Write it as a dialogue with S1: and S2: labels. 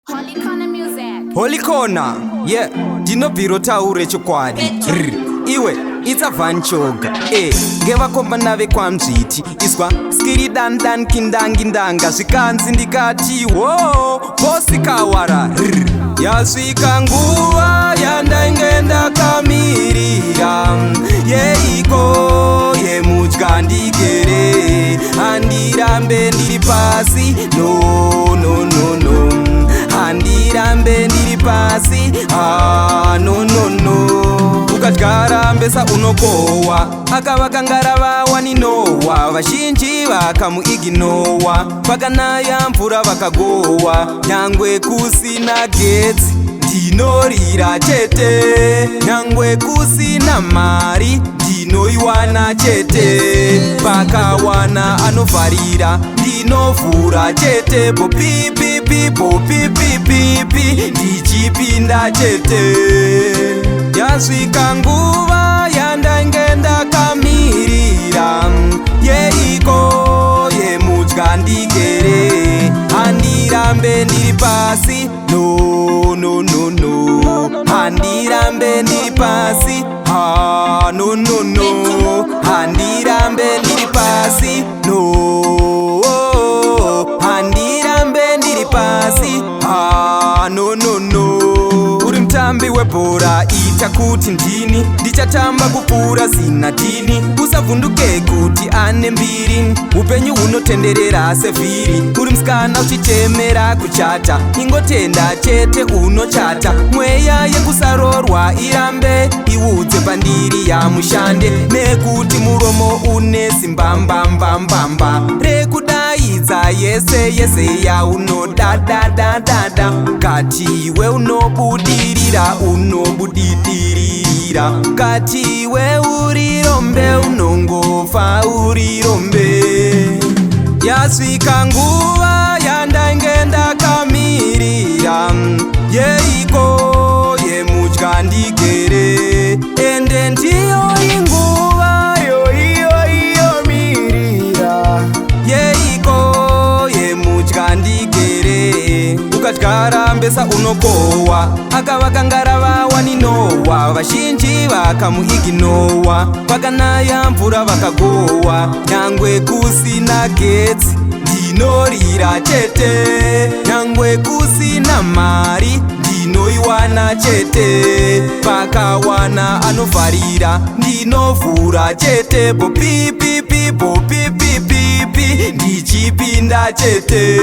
S1: Holy Corner Music.
S2: Holy Corner, yeah, ndinobviro taure chokwadi. Rr, iwe it's a Van Choga. E, ngevakomana vekwaMzviti izwa skiri dan dan kindangindanga zvikanzi ndikati wo bosi kawara. Rr, yasvika nguva yandainge ndakamirira yeiko yemudya ndigere handirambe ndiri pasi, no, no, no, no, handirambe ndiri pasi, ah, no, no, no. Ukadyara mbesa unokohwa. Akavaka ngarava Nowa, vazhinji vakamuignowa. Pakanaya mvura vakagohwa. Nyangwe kusina getsi ndinorira chete, nyangwe kusina mari ndinoiwana chete. Pakawana anovharira ndinovhura chete, bo pipipi bo pipipipi ndichipinda chete. Yasvika nguva yandainge ndakamirira yeiko yemudya ndigere handirambe ndiri pasi, no, no, no, no, handirambe ndiri pasi, ha, no, no, no, handirambe ndiri pasi, no, handirambe ndiri pasi, ha, no, no, no. Uri mutambi webhora, ita kuti ndini ndichatamba kupfuura Zinedine. Usavhunduke kuti ane mbiri, upenyu hunotenderera sevhiri. Uri musikana uchichemera kuchata, ingotenda chete unochata. Mweya yekusarorwa irambe, iudze pandiri yamushande, nekuti muromo une simbambambambamba rekudaidza yese yese yaunodadadadada. Kati iwe unobudirira, unobudidirira. Kati iwe urirombe, unongofa urirombe. Yasvika nguva yandainge ndakamirira yeiko yemudya ndigere, ende ndiyo inguva
S3: Iyo iyo iyo mirira
S2: yeiko yemudya ndigere. Ukadyara mbesa unokohwa. Akavaka ngarava Nowa, vazhinji vakamuignowa. Pakanaya mvura vakagohwa. Nyangwe kusina getsi ndinorira chete, nyangwe kusina mari ndinoiwana chete. Pakawana anovharira ndinovhura chete, bo pipipi bo pipipipi ndichipinda chete.